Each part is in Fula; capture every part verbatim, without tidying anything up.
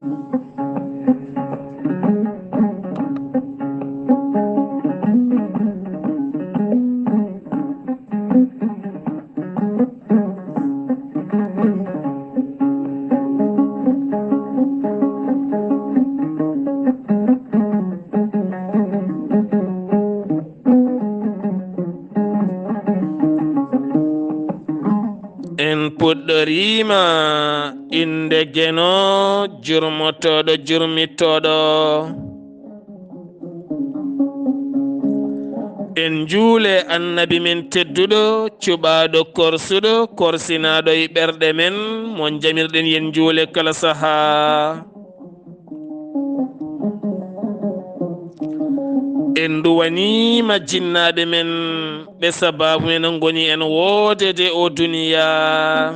En puɗɗoriima innde Geno, jurmotooɗo, jurmitooɗo. En njuule Annabi men tedduɗo, cuɓaaɗo, korsuɗo, korsinaaɗo e ɓerɗe men, mo jamirɗen yen njuule kala sahaa. En nduwaniima jinnaaɓe men, ɓe sabaabu men ngoni en woodede o duniyaa.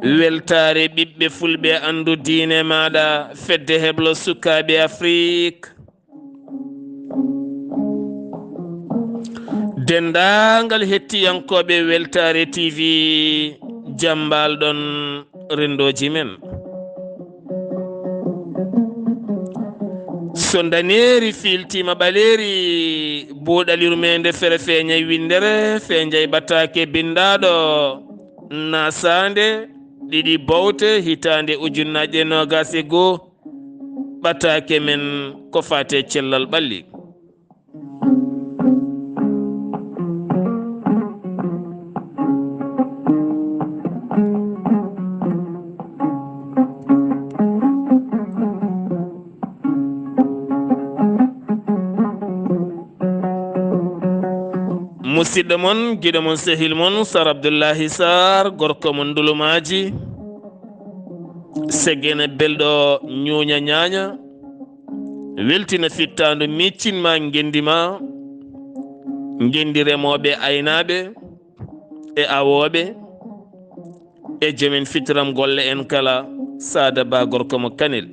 Weltaare ɓiɓɓe fulɓe, anndu diine maaɗa, fedde heblo sukaaɓe Afrik. Denndaangal hettiyankooɓe Weltaare T V, jam mbaal-ɗon renndooji men. So ndaneeri fiiltiima ɓaleeri, buuɗal yurmeende fere feeñay winndere, feeñay ɓataake binndaaɗo, nasaande ɗiɗi bowte hitaande ujunnaaje noogaas e goo, ɓataake men ko faati e cellal ɓalli. Musidɗo mon, giɗo mon, sehil mon, Sar Abdullahi Sar, gorko mon Ndulumaaji. Segene belɗo ñuuña ñaaña, weltina fittaandu miccin ma ngenndi ma, ngenndi remooɓe, aynaaɓe e awooɓe e jomen fitiram golle en kala, Saada Ba gorko mo Kanel.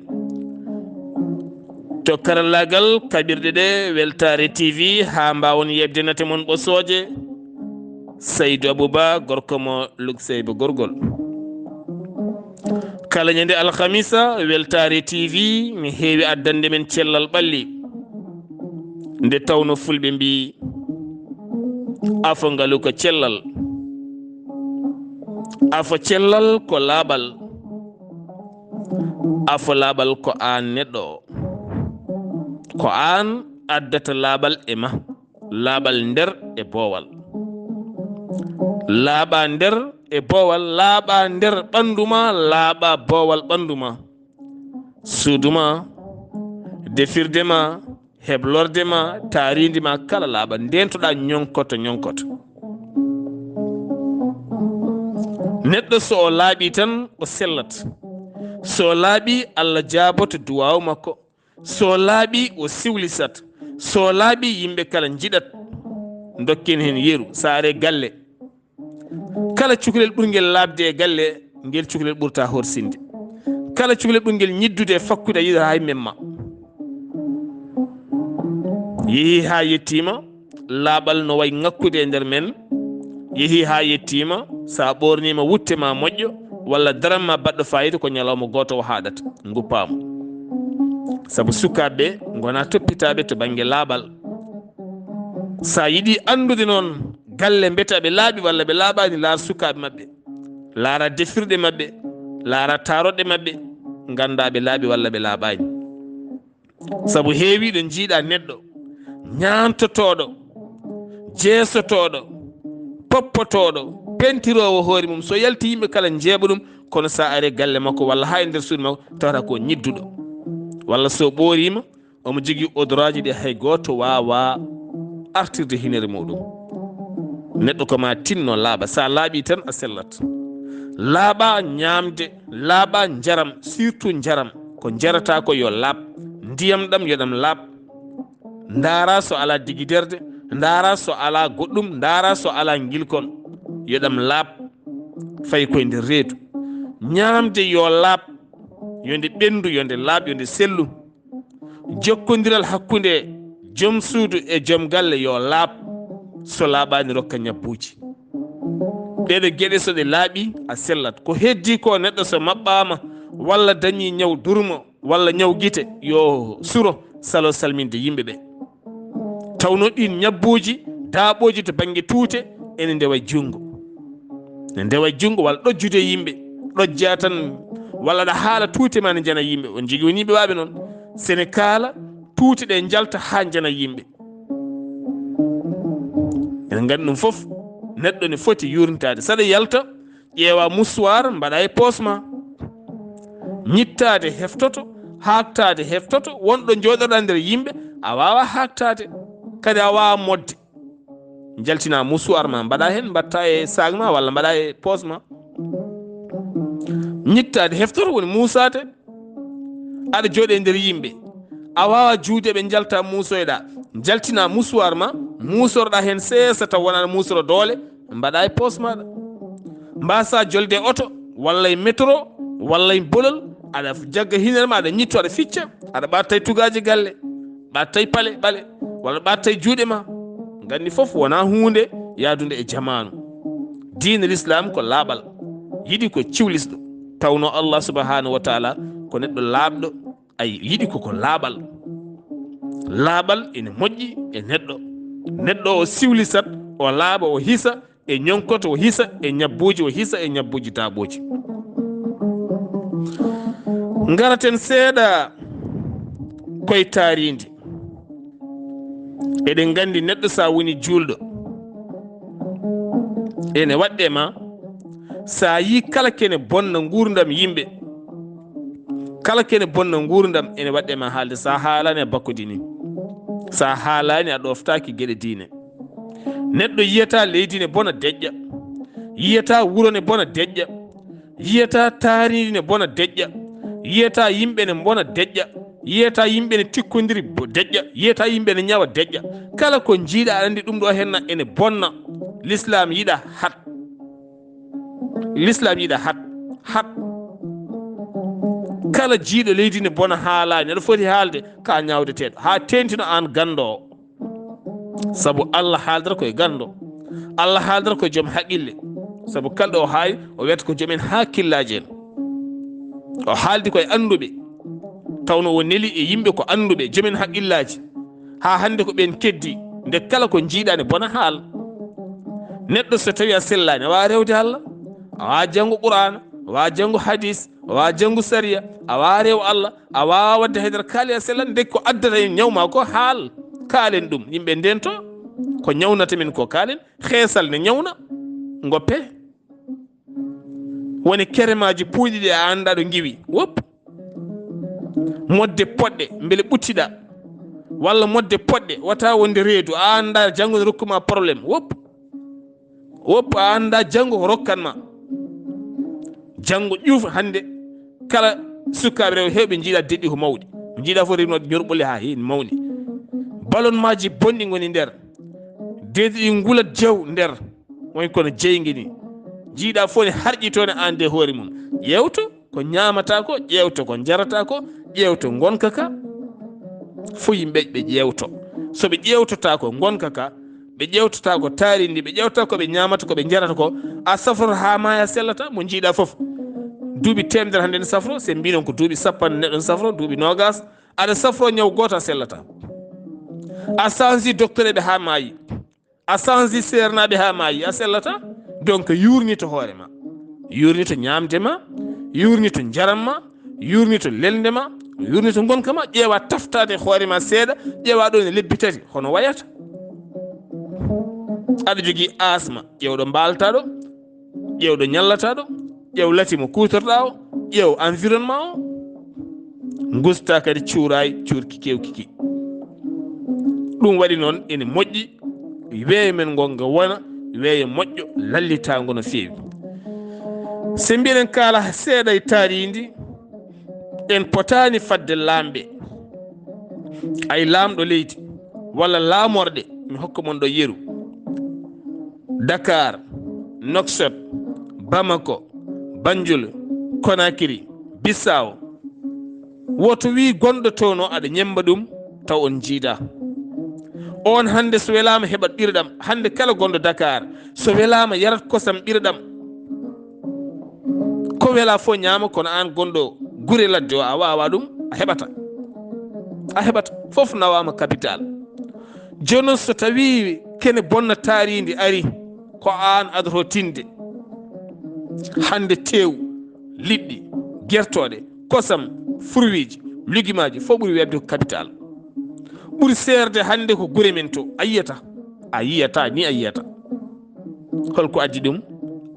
To karallaagal kaɓirɗe ɗe Weltaare T V haa mbaawon yeɓde nate mon ɓosooje, Saydu Abuba gorko mo Lukseyba gorgol. Kala ñande alhamisa, Weltaare T V ne heewi addande men cellal ɓalli. Nde tawno fulɓe mbii, afo ngalu ko cellal. Afo cellal ko laaɓal. Afo laaɓal ko aan neɗɗo o. Ko aan addata laaɓal e ma. Laaɓal nder e boowal. Laaɓa nder e boowal, laaɓa nder ɓanndu ma, laaɓa boowal ɓanndu ma. Suudu ma, defirde ma, heblorde ma, taarindi ma, kala laaɓa. Ndeentoɗaa ñonkoto, ñonkoto. Neɗɗo so o laaɓii tan, o sellat. So o laaɓii, Allah jaaboto duwaawu makko. So laaɓii, o siwlisat. So laaɓii, yimɓe kala njiɗat. Dokken heen yeru, so aree galle. Kala cukalel ɓurngel laaɓde e galle, ngel cukalel ɓurta horsinde. Kala cukalel ɓurngel ñiddude e fakkude, a yiɗataa hay memma. Yehii haa yettiima, laaɓal no wayi ŋakkude e nder men. Yehii haa yettiima, so a ɓoorniima wutte ma moƴƴo, walla daram ma baɗɗo faayiida, ko ñalawma gooto o haaɗata, nguppaama. Sabu sukaaɓe ɓe ngonaa toppitaaɓe to bannge laaɓal. So a yiɗii anndude noon galle mbete aɓe laaɓi walla ɓe laaɓaani, laar sukaaɓe maɓɓe, laara defirɗe maɓɓe, laara taaroɗe maɓɓe, nganndaa ɓe laaɓi walla ɓe laaɓaani. Sabu heewii ɗo njiiɗaa neɗɗo ñaantotooɗo, jeesotooɗo, poppotooɗo, pentiroowo hoore mum, so yalti yimɓe kala njeeɓa ɗum, kono so a arii galle makko walla haa e nder suudu makko, tawata ko ñidduɗo. Walla so ɓooriima, omo jogii odoraaji ɗi hay gooto waawaa artirde hinere muɗum. Neɗɗo ko ma tinno laaɓa. So a laaɓii tan, a sellat. Laaɓa ñaamde, laaɓa njaram, surtout njaram. Ko njarataa ko yo laaɓ. Ndiyam ɗam yo ɗam laaɓ. Ndaara so alaa digiderde, ndaara so alaa goɗɗum, ndaara so alaa ngilkon. Yo ɗam laaɓ. Fayi koye nder reedu. Ñaamde yo laaɓ. Yo nde ɓenndu, yo nde laaɓ, yo nde sellu. Jokkondiral hakkunde joom suudu e joom galle yo laaɓ, so laaɓaani rokka ñabbuuji. Ɗeɗo geɗe so ɗe laaɓi, a sellat. Ko heddi ko, neɗɗo so maɓɓaama walla dañi ñaw durmo walla ñaw gite, yo suro salo salminde yimɓe ɓe. Tawno ɗin ñabbuuji, daaɓooji to bannge tuute ene ndewa junngo. Ne ndewa junngo walla ɗojjude yimɓe. Ɗojja tan walla aɗa haala tuute ma ne njana yimɓe. On jogii woni yimɓe waaɓe noon. Sene kaala tuute ɗe njalta haa njana yimɓe. Eɗen nganndi ɗum fof, neɗɗo ne foti yurnitaade. Saɗa yalta, ƴeewa musuwaar, mbaɗa e poos ma. Ñittaade heftoto, haaktaade heftoto, wonɗo jooɗoɗa nder yimɓe, a waawa haaktaade. Kadi a waawa modde. Njaltina musuwaar ma, mbaɗa heen, mbaɗta e saag ma, walla mbaɗa e poos ma. Ñittaade heftoto woni muusaade. Aɗa jooɗe nder yimɓe. A waawa juude ɓe njalta muusoyɗa. Njaltina musuwaar ma, muusorɗa heen seesa taw wonaa muusoro doole, mbaɗa e poos maaɗa. Mbasa jolde oto, walla e metro, walla e bolol, aɗa jagga hineer ma, aɗa ñitto, aɗa ficca, aɗa ɓatta e tugaaji galle, ɓatta e pale ɓale, walla ɓatta e juuɗe ma. Nganndi fof wonaa huunde yaadunde e jamaanu. Diine Lislaam ko laaɓal, yiɗi ko ciwlisɗo. Tawno Allah subhanahu wa taala ko neɗɗo laaɓɗo, ay yiɗi koko laaɓal. Laaɓal ene moƴƴi e neɗɗo. Neɗɗo o siwlisat, o laaɓa, o hisa e ñonkoto, o hisa e ñabbuuji, o hisa e ñabbuuji daaɓooji. Ngaraten seeɗa koye taariindi. Eɗen nganndi neɗɗo so a woni juulɗo, ene waɗɗe ma, so a yii kala kene bonna nguurndam yimɓe, kala kene bonna nguurndam, ene waɗɗe ma haalde. So a haalaani, a bakkodini. So a haalaani, a ɗooftaaki geɗe diine. Neɗɗo yiyata leydi ne bona, deƴƴa. Yiyata wuro ne bona, deƴƴa. Yiyata taariindi ne bona, deƴƴa. Yiyata yimɓe ne bona, deƴƴa. Yiyata yimɓe ne tikkondiri, bo-, deƴƴa. Yiyata yimɓe ne ñawa, deƴƴa. Kala ko njiiɗa, aɗa anndi ɗum ɗo henna ene bonna. Lislaam yiɗa hat. Lislaam yiɗa hat. Hat. Kala jiiɗo leydi ne bona haalaani, aɗa foti haalde, ka ñaawdeteeɗo. Haa teentino aan ganndo o. Sabu Allah haaldata koye ganndo. Allah haaldata koye joom haqqille. Sabu kala ɗo o haali, o wiyata ko joom en hakkillaaji en. O haaldi koye annduɓe. Tawno o neli e yimɓe ko annduɓe, joom en haqqillaaji. Haa hannde ko ɓeen keddi. Nde kala ko njiiɗa ne bona, haal. Neɗɗo so tawi a sellaani, a waawa rewde Allah. A waawa janngo Qur'aana, a waawa janngo hadiis, a waawa janngo sariya, a waawa rew Allah, a waawa waɗde haydara, kaali a sellaani. Nde ko addata en ñaw ma ko, haal. Kaalen ɗum, yimɓe ndento ko ñawnata min ko, kaalen. Xeesal ne ñawna, ngoppe. Woni keremaaji puuyɗi ɗi a anndaa ɗo ngiwi. Wop. Modde poɗɗe, mbele ɓuttiɗa. Walla modde poɗɗe, wata wonde reedu, a anndaa janngo ne rokku ma problème. Wop. Wop, a anndaa janngo ko rokkan ma. Janngo ƴuuf hannde, kala sukaaɓe rewɓe heewɓe njiiɗa deɗɗi ko mawɗi. Njiiɗa fof rewnoɗe ñorɓole haa heewi mawni. Ballon maaji bonɗi ngoni nder. Deedi ɗi ngulat jaw nder. Woni kono jeyge ni. Njiiɗa fof ne harƴitoo ne aan de hoore mum. Ƴeewto ko ñaamata ko, ƴeewto ko njarata ko, ƴeewto ngonka ka. Fof yimɓe ɓe ƴeewto. So ɓe ƴeewtotaako ngonka ka, ɓe ƴeewtotaako taarindi, ɓe ƴeewta ko ɓe ñaamata, ko ɓe njarata ko, a safroto haa maaya, a sellata. Mo njiiɗa fof, duuɓi teemedere hannde ne safro, se mbinon ko duuɓi sappanɗe neɗɗo ne safro, duuɓi noogas, aɗa safro ñaw gooto, a sellata. A sansi docteur ɓe haa maayi. A sansi seernaaɓe haa maayi, a sellata. Donc, yurnito hoore ma. Yurnito ñaamde ma, yurnito njaram ma, yurnito lelnde ma, yurnito ngonka ma, ƴeewa taftaade hoore ma seeɗa, ƴeewa ɗo ne lebbi tati, hono wayata. Aɗa jogii asma, ƴeew ɗo mbaalta ɗo, ƴeew ɗo ñallata ɗo, ƴeew lati mo kuutorɗa o, ƴeew environnement o. Ngusta kadi cuuraay, cuurki kewki ki. Ɗum waɗi noon ene moƴƴi weeyo men ngo ngo wona weeyo moƴƴo, lallitaango no feewi. Se mbiɗen kaala seeɗa e taariindi, en potaani fadde laamɓe. Ay laamɗo leydi walla laamorɗe, mi hokka mon ɗo yeru. Dakar, Nouakchott, Bamako, Banjul, Conakry, Bissau. Woto wi gonɗo toon o aɗa ñemmba ɗum, taw on njiida. On hannde so welaama heɓat ɓirɗam. Hannde kala gonɗo Dakar so welaama yarat kosam ɓirɗam. Ko welaa fof ñaama, kono aan gonɗo gure ladde o a waawaa ɗum, a heɓata. A heɓata. Fof nawaama capital. Jooni noon so tawii kene bonna taariindi ari, ko aan adotoo tinde. Hannde teew, liɗɗi, gertooɗe, kosam, fruitji, lugumaaji fof ɓuri weeɓde ko capital. Ɓuri seerde hannde ko gure men to. A yiyata, a yiyata, ni a yiyata. Holko addi ɗum?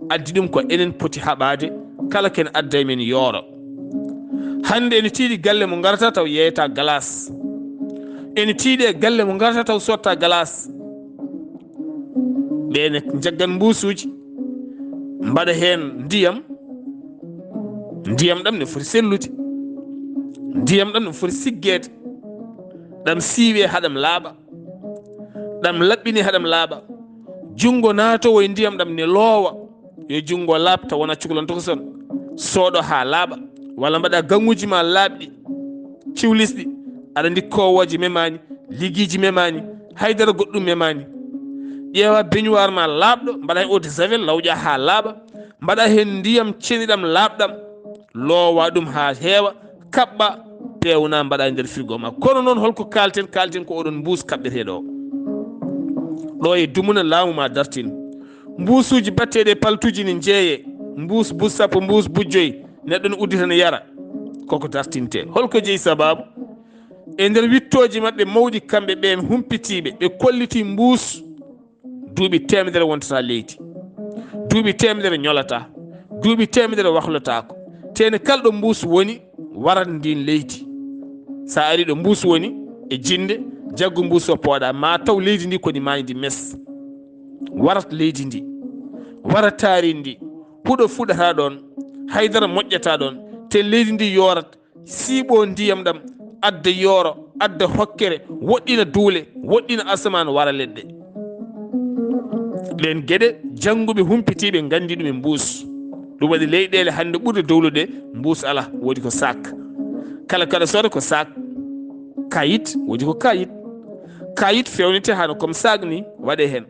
Addi ɗum ko enen poti haɓaade, kala ken adda e men yooro. Hannde ene tiiɗi galle mo ngarata taw yeeyata glace. Ene tiiɗi e galle mo ngarata taw sotta glace. Ɓe ne njaggan mbuusuuji, mbaɗa heen ndiyam. Ndiyam ɗam ne foti sellude. Ndiyam ɗam ne foti siggeede. Ɗam siiwee haa ɗam laaɓa. Ɗam laɓɓinee haa ɗam laaɓa. Junngo naatowo e ndiyam ɗam ne loowa. Yo junngo laaɓ taw wonaa cukalon tokoson. Sooɗo haa laaɓa. Walla mbaɗa gaŋuuji ma laaɓɗi, ciwlisɗi. Aɗa anndi koowooje memaani, ligiiji memaani, haydara goɗɗum memaani. Ƴeewa beñuwaar ma laaɓɗo, mbaɗa heen eau de javel, lawƴa haa laaɓa. Mbaɗa heen ndiyam ceniɗam laaɓɗam. Loowa ɗum haa heewa, kaɓɓa, peewna, mbaɗa e nder frigo ma. Kono noon, holko kaalten? Kaalten ko oɗon mbuus kaɓɓeteeɗo o. Ɗo e dumuna laamu ma dartin. Mbuusuuji batteeɗi e paltuuji ne njeeye. Mbuus, mbuus sappo, mbuus, mbuus joyi. Neɗɗo ne uddita ne yara. Koko dartinte. Holko jeyi sabaabu? E nder wittooji maɓɓe mawɗi kamɓe ɓeen humpitiiɓe, ɓe kolliti mbuus. Duuɓi teemedere wontata leydi. Duuɓi teemedere ñolata. Duuɓi teemedere wahlotaako. Te ne kala ɗo mbuus woni, warat ndin leydi. Sa ari ɗo mbuus woni, e jinnde, jaggu mbuus o pooɗa, ma taw leydi ndi ko ndi maayi ndi mes. Warat leydi ndi. Wara taari ndi. Huɗo fuɗata ɗon. Haydara moƴƴata ɗon. Te leydi ndi yoorat. Siiɓo ndiyam ɗam, adda yooro, adda hokkere, woɗɗina duule, woɗɗina asamaan, wara leɗɗe. Ɗeen geɗe, jannguɓe humpitiiɓe nganndi ɗum e mbuus. Ɗum waɗi leyɗeele hannde ɓurɗe dowlude, mbuus alaa, woodi ko saak. Kala kaɗa sooda ko saak. Kayit, woodi ko kayit. Kayit feewnite hano comme saak ni, waɗe heen.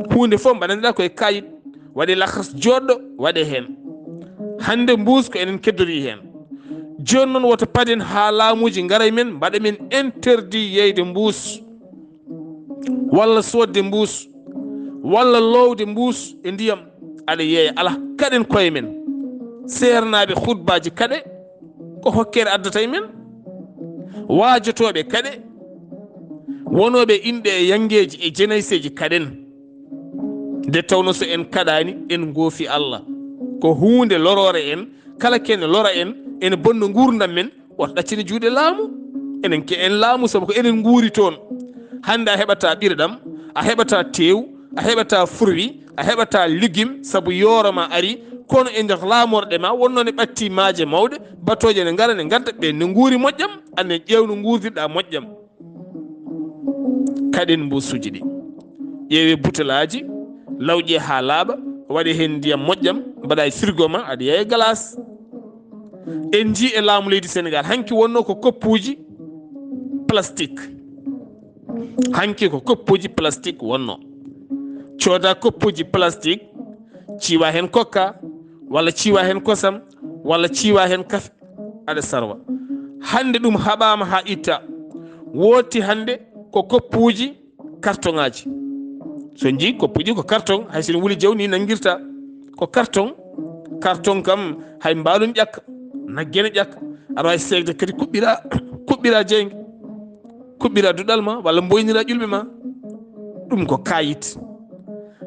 Huunde fof mbaɗanɗa koye kayit, waɗe lakas joɗɗo, waɗe heen. Hannde mbuus ko enen keddori heen. Jooni noon woto paden haa laamuuji ngara e men, mbaɗa men interdit yeyde mbuus, walla soodde mbuus, walla loowde mbuus e ndiyam. Aɗa yeeya, alaa, kaɗen koye men. Seernaaɓe hutbaaji kaɗe, ko hokkere addata e men. Waajotooɓe kaɗe, wonooɓe inɗe e yanngeeji e jenayseeji kaɗen. Nde tawnoo so en kaɗaani, en ngoofi Allah. Ko huunde loroore en, kala ken lora en, ene bonna nguurndam men, woto ɗaccine juuɗe laamu. Enen ke en laamu, sabu ko enen nguuri toon. Hannde a heɓata ɓirɗam, a heɓata teew, a heɓata fruit, a heɓata légume, sabu yooro ma ari, kono e nder laamorɗe ma, wonno ne ɓatti maaje mawɗe, batooje ne ngara ne ngadda ɓe ne nguuri moƴƴam, an ne ƴeew no nguurdirɗa moƴƴam. Kaɗen mbuusuuji ɗi. Ƴeewe butelaaji, lawƴe haa laaɓa, waɗe heen ndiyam moƴƴam, mbaɗa e frigo ma, aɗa yeeya glace. En njii e laamu leydi Senegaal, hanki wonno ko koppuuji plastique. Hanki ko koppuuji plastique wonno. Cooda koppuuji plastique, ciiwa heen kokka, walla ciiwa heen kosam, walla ciiwa heen kafe, aɗa sarwa. Hannde ɗum haɓaama haa itta. Wooɗti hannde ko koppuuji kartoŋaaji. So njii koppuuji ko kartoŋ, hay so en wuli jaw ni nanngirta. Ko kartoŋ, kartoŋ kam hay mbaalun ƴakka, nagge ne ƴakka. Aɗa waawi seegde kadi kuɓɓira, kuɓɓira jeynge, kuɓɓira duɗal ma walla mboynira ƴulɓe ma. Ɗum ko kayit.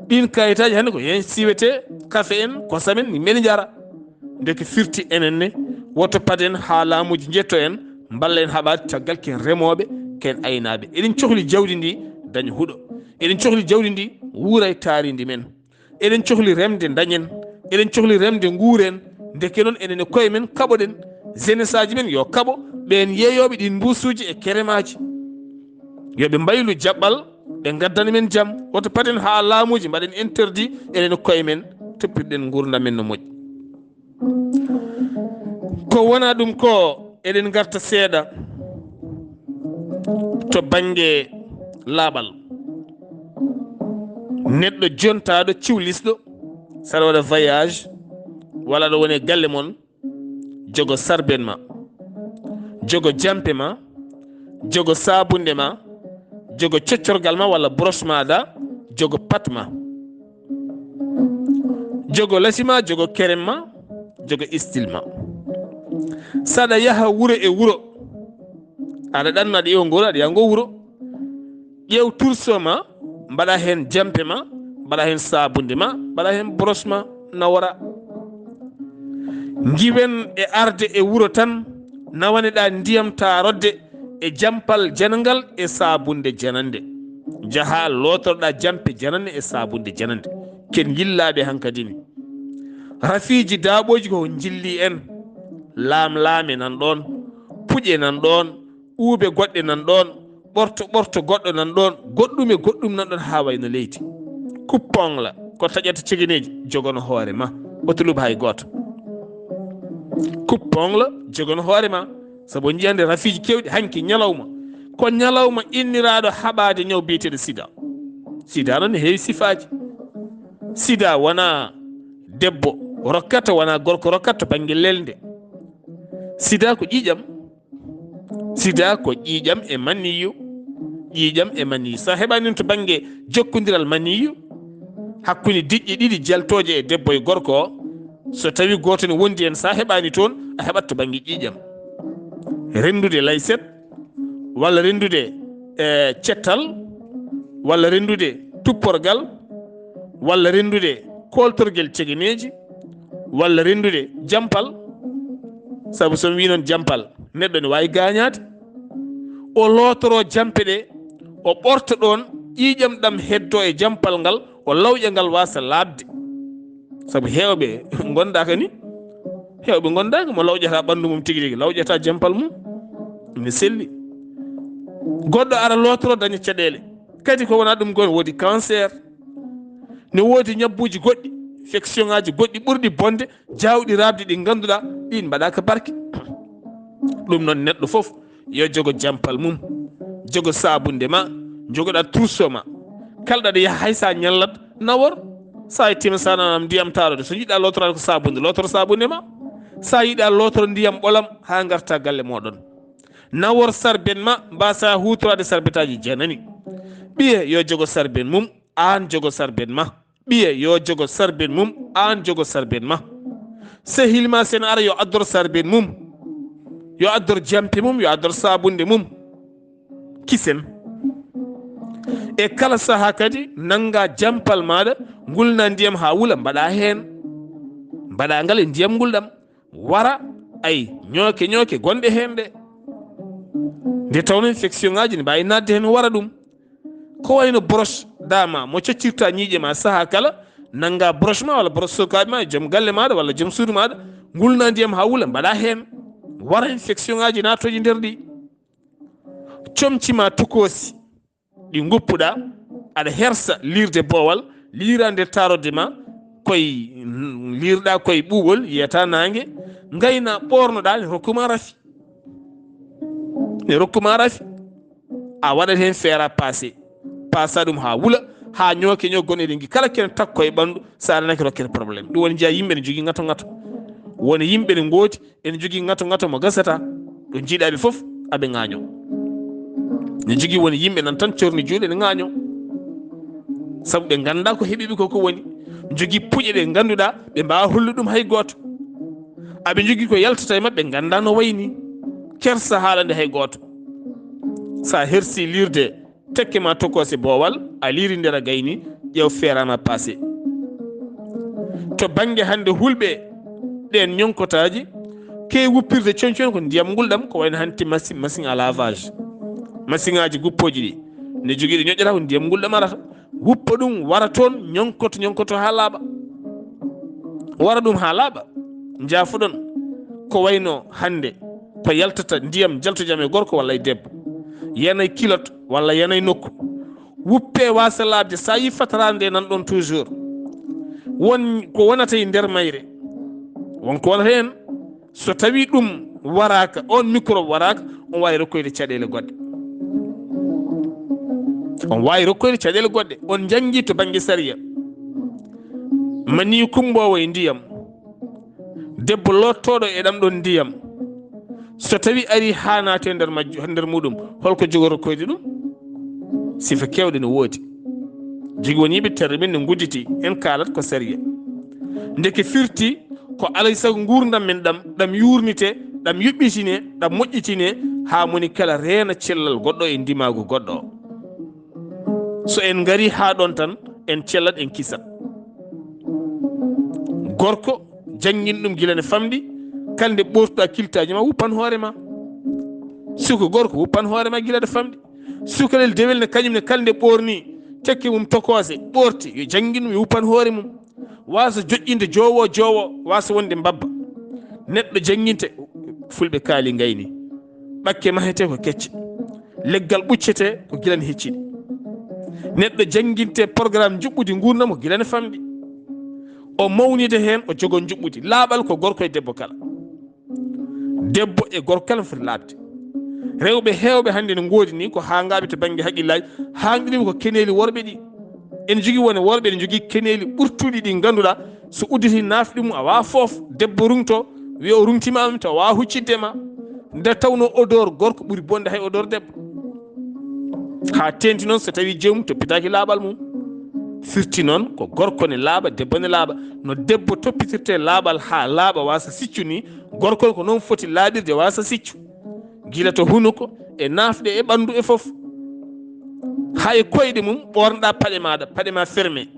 Ɗiin kayitaaji hannde ko heen siwetee kafe en, kosam en, ni men njara. Ndeke firti enen ne, woto paden haa laamuuji njetto en, mballa en haɓaade caggal ken remooɓe, ken aynaaɓe. Eɗen cohli jawdi ndi daña huɗo. Eɗen cohli jawdi ndi wuura e taarindi men. Eɗen cohli remde dañen. Eɗen cohli remde nguuren. Ndeke noon enen e koye men kaɓoɗen. Jenesaaji men yo kaɓo ɓeen yeeyooɓe ɗiin mbuusuuji e keremaaji. Yo ɓe mbaylu jaɓɓal, ɓe ngaddana men jam. Woto paden haa laamuuji mbaɗen interdit enen e koye men, toppirɗen nguurndam men no moƴƴi. Ko wonaa ɗum ko, eɗen ngarta seeɗa to bannge laaɓal. Neɗɗo jontaaɗo ciwlisɗo, saɗa waɗa voyage, walla aɗa woni e galle mon, jogo sarben ma, jogo jampe ma, jogo sabunde ma, jogo coccorgal ma walla broche maɗa, jogo pat ma, jogo lasi ma, jogo kerem ma, jogo istil ma. Saɗa yaha wuro e wuro, aɗa ɗanno aɗa ƴeewa ngol, aɗa yaha ngo wuro, ƴeew turso ma, mbaɗa heen jampe ma, mbaɗa heen sabunde ma, mbaɗa heen broche ma, nawora. Ngiwen e arde e wuro tan, nawaneɗa ndiyam tarodde e jampal janangal e sabunde janande. Njaha lotoroɗa jampe janane e sabunde janande. Ken yillaaɓe hankadini. Rafiiji daaɓooji ko njilli en. Laamlaame nan ɗoon, puƴe nan ɗoon, uube goɗɗe nan ɗoon, ɓorto ɓorto goɗɗo nan ɗoon, goɗɗum e goɗɗum nan ɗoon haa wayno leydi. Kuppongla ko taƴata cegeneeji, jogono hoore ma. Oto lub hay gooto. Kuppongla jogono hoore ma. Sabu on njiyande rafiiji keewɗi hanki ñalawma. Ko ñalawma inniraaɗo haɓaade ñaw biyeteeɗo sida. Sida noon ne heewi sifaaji. Sida wonaa debbo rokkata, wonaa gorko rokkata to bannge lelnde. Sida ko ƴiiƴam. Sida ko ƴiiƴam e maniyu. Ƴiiƴam e maniyu. So a heɓaani ɗum to bannge jokkondiral maniyu, hakkunde diƴƴe ɗiɗi jaltooje e debbo e gorko o, so tawi gooto ne wondi heen, so a heɓaani toon, a heɓat to bannge ƴiiƴam. Renndude layset, walla renndude, eh, cettal, walla renndude tupporgal, walla renndude kooltorgel cegeneeji, walla renndude jampal, sabu so mi wii noon jampal, neɗɗo ne waawi gaañaade. O lootoro jampe ɗe, o ɓorta ɗoon ƴiiƴam ɗam heddo e jampal ngal, o lawƴa ngal waasa laaɓde. Sabu heewɓe ngondaaka ni, heewɓe ngondaaka, mo lawƴata ɓanndu mum tigi rigi, lawƴata jampal mum, ne selli. Goɗɗo ara lootoro daña caɗeele. Kadi ko wonaa ɗum goo, woodi cancer, ne woodi ñabbuuji goɗɗi, infection ŋaaji goɗɗi ɓurɗi bonde, jaawɗi raaɓde, ɗi ngannduɗaa ɗiin mbaɗaaka barke. Ɗum noon, neɗɗo fof yo jogo jampal mum, jogo saabunde ma, jogoɗaa turso ma. Kala ɗo aɗa yaha, hay so a ñallat, nawor. So a yettiima, so a nanam ndiyam taarode, so njiɗɗaa lootoraade ko saabunde, lootor saabunde ma. So a yiɗaa lootor ndiyam ɓolam haa ngarta galle mooɗon. Nawor sarben ma, mbaasaa huutoraade sarbetaaji janani. Ɓiye yo jogo sarben mum, aan jogo sarben ma. Ɓiye yo jogo sarben mum, aan jogo sarben ma. Sehil ma, so ene ara, yo addor sarben mum, yo addor jampe mum, yo addor saabunde mum. Kisen. E kala sahaa kadi, nanngaa jampal maaɗa, ngulnaa ndiyam haa wula, mbaɗaa heen. Mbaɗaa ngal e ndiyam ngulɗam. Wara, ay, ñooke ñooke gonɗe heen ɗe. Nde tawnoo infection ŋaaji ne mbaawi naatde heen, wara ɗum. Ko wayno broche dama mo coccirta ñiiƴe ma sahaa kala, nanngaa broche ma walla broche sokaaɓe ma e joom galle maaɗa walla joom suudu maaɗa, ngulnaa ndiyam haa wula, mbaɗaa heen. Wara infection ŋaaji naatooji nder ɗi. Comci ma tokoosi, ɗi ngoppuɗaa, aɗa hersa liirde boowal, liiraa nder taarode ma, koye, liirɗaa koye ɓuuɓol, yiyata naange, ngaynaa ɓoornoɗaa, ne rokkuma rafi. Ne rokkuma rafi. A waɗat heen feera paase. Paasa ɗum haa wula, haa ñooke ñoo gon eɗen ngi kala kene takko e ɓanndu, so a nanake rokkere problème. Ɗum woni njiya yimɓe ne jogii ŋato ŋato. Woni yimɓe ne ngoodi, ene jogii ŋato ŋato mo gasata. Ɗo njiiɗaa ɓe fof, aɓe ŋaañoo. Ne jogii woni yimɓe nan tan corni juuɗe ne ŋaañoo. Sabu ɓe nganndaa ko heɓi ɓe ko ko woni. Jogii puƴe ɗe ngannduɗaa ɓe mbaawa hollude ɗum hay gooto. Aɓe njogii ko yaltata e maɓɓe, nganndaa no wayi ni. Kersa haalande hay gooto. So a hersi liirde tekke ma tokose boowal, a liiri nder a gayni, ƴeew feera ma paase. To bannge hannde hulɓe ɗeen ñonkotaaji, keewi wuppirde coñcoñ ko ndiyam ngulɗam, ko wayno hanti masi-, machine à lavage. Machine ŋaaji guppooji ɗi, ne jogii ɗi ñoƴƴata ko ndiyam ngulɗam arata. Wuppa ɗum, wara toon, ñonkoto, ñonkoto haa laaɓa. Wara ɗum haa laaɓa. Njaafoɗon. Ko wayno hannde ko yaltata ndiyam jalto jam e gorko walla e debbo. Yana e kilot walla yana e nokku. Wuppe waasa laaɓde, so a yii fataraande nde nan ɗoon toujours. Won ko wonata e nder mayre. Won ko wonata heen. So tawii ɗum waraaka, oon microbe waraaka, on waawi rokkoyde caɗeele goɗɗe. On waawi rokkoyde caɗeele goɗɗe. On njanngi to bannge sariya. Mani kummboowo e ndiyam. Debbo loottooɗo e ɗam ɗon ndiyam. So tawi ari haa naate nder majju, nder muɗum, holko jogo rokkoyde ɗum? Sifa keewɗe no woodi. Jigi woni ɓe terre min no ngudditi, en kaalat ko sariya. Ndeke firti ko alay sago nguurndam men ɗam, ɗam yuurnite, ɗam yuɓɓitine, ɗam moƴƴitine, haa moni kala reena cellal goɗɗo e ndimaagu goɗɗo. So en ngari haa ɗon tan, en cellat, en kisat. Gorko, janngin ɗum gila ne famɗi, kala nde ɓoortuɗaa kiltaaji ma, wuppan hoore ma. Suka gorko, wuppan hoore ma gila ne famɗi. Sukalel dewel ne, kañum ne, kala nde ɓoorni, tekke mum tokoose, ɓoorti, yo janngin ɗum, yo wuppan hoore mum. Waasa joƴƴinde joowo joowo, waasa wonde mbabba. Neɗɗo jannginte, fulɓe kaali ngayni. Ɓakke mahete ko kecce. Leggal ɓuccete ko gila ne hecciɗi. Neɗɗo jannginte programme njuɓɓudi nguurndam ko gila ne famɗi. O mawnide heen, o jogo njuɓɓudi. Laaɓal ko gorko e debbo kala. Debbo e gorko kala foti laaɓde. Rewɓe heewɓe hannde no ngoodi ni ko haangaaɓe to bannge haqqillaaji, haanɗiiɓe ko keneeli worɓe ɗi. Ene jogii wone worɓe ene jogii keneeli ɓurtuɗi ɗi ngannduɗaa so udditi naafɗi mum a waawaa foof, debbo rungto, wiya o rungtiima am taw waawaa huccidde ma. Nde tawnoo odeur gorko ɓuri bonde hay odeur debbo. Haa teeŋti noon so tawii jeyum toppitaaki laaɓal mum. Firti noon ko gorko ne laaɓa, debbo ne laaɓa. No debbo toppitirtee laaɓal haa laaɓa waasa siccu ni, gorko ko noon foti laaɓirde waasa siccu. Gila to hunuko, e naafɗe, e ɓanndu, e fof. Haa e koyɗe mum, ɓoornoɗaa paɗe maaɗa, paɗe ma fermé.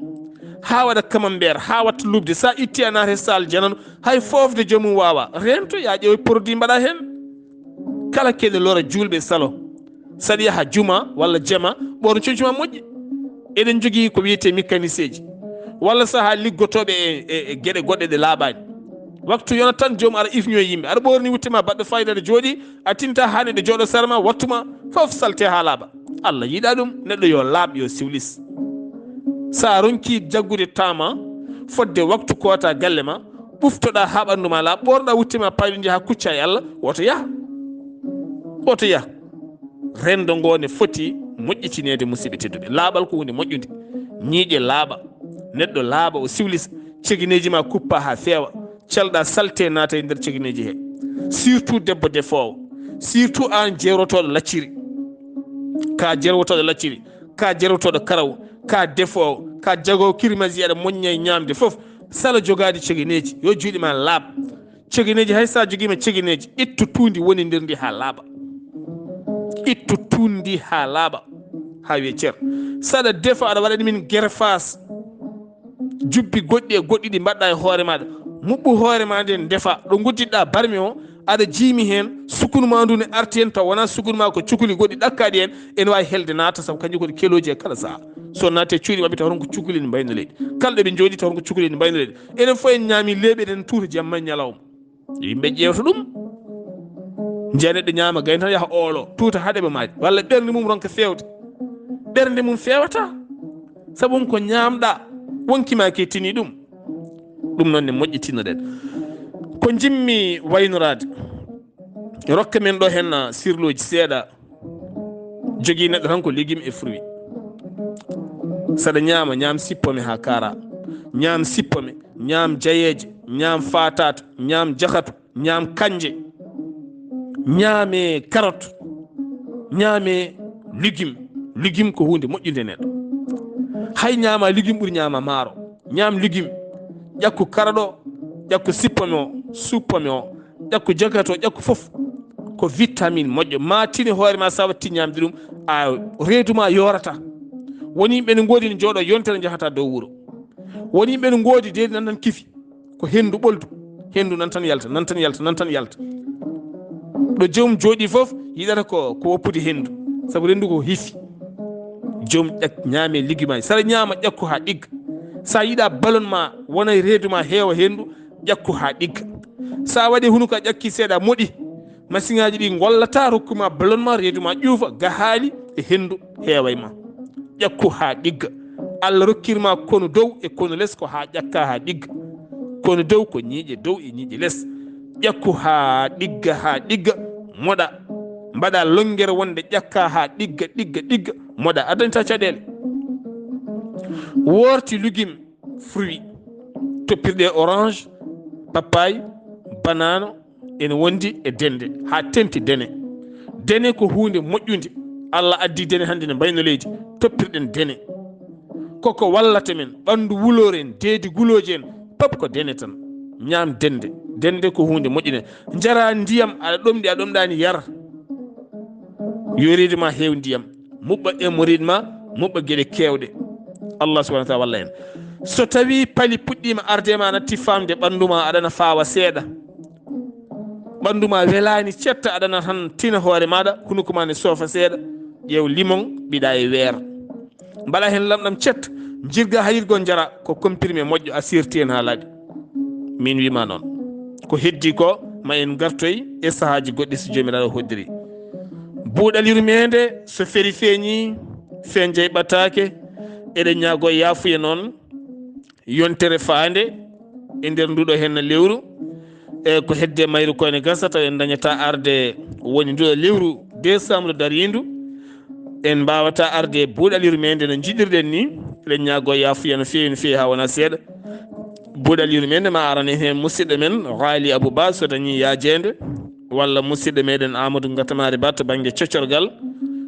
Haa waɗa camembert, haa watta lubde. Sa itti a naata e salle janano, hay foofde joomum waawaa. Reento, yaa ƴeewa produit mbaɗa heen. Kala keɗe lora juulɓe salo. Saɗa yaha juma walla jama, ɓoorno coñci ma moƴƴi. Eɗen jogii ko wiyetee mécanicien ji. Walla sahaa liggotooɓe e, e, e geɗe goɗɗe ɗe laaɓaani. Waktu yona tan joom aɗa ifño e yimɓe. Aɗa ɓoorni wutte ma baɗɗo fayida aɗa jooɗi, a tinta haa neɗɗo jooɗo sara ma, wattu ma, fof salte haa laaɓa. Allah yiɗa ɗum, neɗɗo yo laaɓ, yo siwlis. Sa ronki jaggude tama, fodde waktu koota galle ma, ɓuftoɗa haa ɓanndu ma laaɓ, ɓoornoɗa wutte ma payɗo njaha kucca e Allah, woto yah. Woto yah. Rendo ngo ne foti moƴƴitineede, musidɓe tedduɓe. Laaɓal ko huunde moƴƴunde. Ñiiƴe laaɓa, neɗɗo laaɓa, o siwlisa, cegineeji ma kuppa haa feewa, calɗa salte naata e nder cegineeji he. Surtout debbo defoowo, surtout aan jerwotooɗo lacciri. Ka jerwotooɗo lacciri, ka jerwotooɗo karaw, ka defoowo, ka jagoowo kirmasi aɗa moƴƴa e ñaamde fof. Sala jogaade cegineeji, yo juuɗe ma laaɓ. Cegineeji, hay sa jogiima cegineeji, ittu tuundi woni nder ndi haa laaɓa. Ittu tuundi haa laaɓa, haa wiye cer. Saɗa defa, aɗa waɗani min greffage. Jubbi goɗɗi e goɗɗi ɗi mbaɗɗa e hoore maɗa. Muɓɓu hoore ma nden, defa. Ɗo gudditɗa barmi o, aɗa jiimi heen, sukunu ma ndu ne arti heen, taw wonaa sukunu ma, ko cukuli goɗɗi ɗakkaɗi heen, ene waawi helde naata, sabu kanji ko ɗi kelooji e kala saha. So naati e cuuɗi maɓɓe, taw toon ko cukuli ne mbayno leydi. Kala ɗo ɓe jooɗi, taw toon ko cukuli ne mbayno leydi. Enen fof en ñaami leeɓi, eɗen tuuta jamma e ñalawma. Yimɓe ƴeewta ɗum. Njiya neɗɗo ñaama gayna tan yaha oolo, tuuta haa ɗeɓa maaje. Walla ɓernde mum ronka feewde. Ɓernde mum feewata. Sabu ko ñaamɗa, wonki ma ke tini ɗum. Ɗum noon ne moƴƴitinoɗen. Ko njimmi waynoraade. Rokka men ɗo heen, ah, sirlooji seeɗa. Jogii neɗɗo tan ko légumes et fruits. Saɗa ñaama, ñaam sippome haa kaara. Ñaam sippome, ñaam jayeeje, ñaam faataata, ñaam jakatu, ñaam kanje. Ñaame carotte, ñaame légumes. Légumes ko huunde moƴƴunde neɗɗo. Hay ñaama légumes ɓuri ñaama maaro. Ñaam légumes. Ƴakku karaɗo, ƴakku sippome o, suppome o. Ƴakku jakato, ƴakku fof. Ko vitamine moƴƴo. Ma tini hoore ma, sa watti ñamde ɗum, a reedu ma yoorata. Woni yimɓe ne ngoodi ne jooɗo yontere, njahata dow wuro. Woni yimɓe ne ngoodi deedi nan tan kifi. Ko henndu ɓoldu. Henndu nan tan yalta, nan tan yalta, nan tan yalta. Ɗo joom jooɗi fof yiɗata ko, ko woppude henndu. Sabu renndu ko hifi. Joom ƴak-, ñaame légumes aji. Saɗa ñaama, ƴakku haa ɗigga. Sa yiɗa ballon ma wona e reedu ma heewa henndu, ƴakku haa ɗigga. Sa waɗi hunuko a ƴakki seeɗa moɗi, masiŋaaji ɗi ngollata, rokku ma ballon ma, reedu ma ƴuufa, gahaali e henndu heewa e ma. Ƴakku haa ɗigga. Allah rokkir ma konu dow e konu les, ko haa ƴakka haa ɗigga. Konu dow ko ñiiƴe dow e ñiiƴe les. Ƴakku haa ɗigga, haa ɗigga, moɗa. Mbaɗa longere wonde ƴakka haa ɗigga, ɗigga, ɗigga. Moɗa addanta caɗeele. Worti lugim fruit, toppirɗe orange, papaye, banano, ene wondi e dende, haa tenti dene. Dene ko huunde moƴƴunde. Allah addi dene hannde ne mbayno leydi. Toppirɗen dene. Koko wallata men, ɓanndu wuloren, deedi gulooji en, pop ko dene tan. Ñaam dende. Dende ko huunde moƴƴunde. Njara ndiyam, aɗa ɗomɗi, a ɗomɗaani, yar. Yo reedu ma heew ndiyam. Muɓɓa hémorroïde ma, muɓɓa geɗe keewɗe. Allah subhanahu wa taala walla en. So tawi pali puɗɗiima arde ma, natti famde ɓanndu ma, aɗana faawa seeɗa. Ɓanndu ma welaani cetta, aɗana tan tina hoore maɗa, hunuko ma ne soofa seeɗa. Ƴeew limon, ɓiɗa e weer. Mbaɗa heen lamɗam cet, jirga hayirgo njara, ko comprimé moƴƴo, a sirti heen haa laaɓi. Min wima noon. Ko heddi ko, ma en ngartoy e sahaaji goɗɗi so Joomiraaɗo hoddiri. Buuɗal yurmeende, so feri feeñi, feenjay ɓataake, eɗen ñaago yaafuya noon, yontere faande e nder nduɗo heen lewru. E ko hedde mayru ko ene gasa taw en dañata arde woni nduɗo lewru décembre dariindu. En mbaawata arde e buuɗal yurmeende no njiɗirɗen ni. Eɗen ñaago yaafuya no feewi, no feewi haa wona seeɗa. Buuɗal yurmeende ma arane heen musidɗo men Ghali Abou Ba so dañi yaajeende, walla musidɗo meɗen Amadou Ngatamaari Ba to bannge cocorgal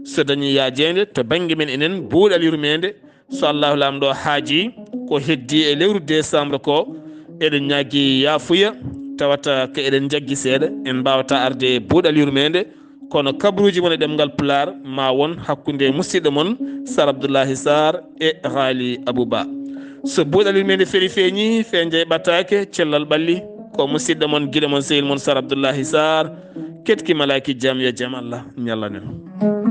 so dañi yaajeende, to bannge men enen buuɗal yurmeende. So Allahu Laamɗo haaji ko heddi e lewru décembre ko, eɗen ñaagi yaafuya, tawata ko eɗen njaggi seeɗa, en mbaawata arde e buuɗal yurmeende, kono kabruuji mon e ɗemngal Pulaar ma won hakkunde musidɗo mon Sar Abdullahi Sarr e Ghali Abou Ba. So buuɗal yurmeende feri feeñi, feenjay ɓataake, cellal ɓalli, ko musidɗo mon, giɗo mon, sehil mon Sar Abdullahi Sarr, ketki malaaki jam, yo jam Allah ñallanen.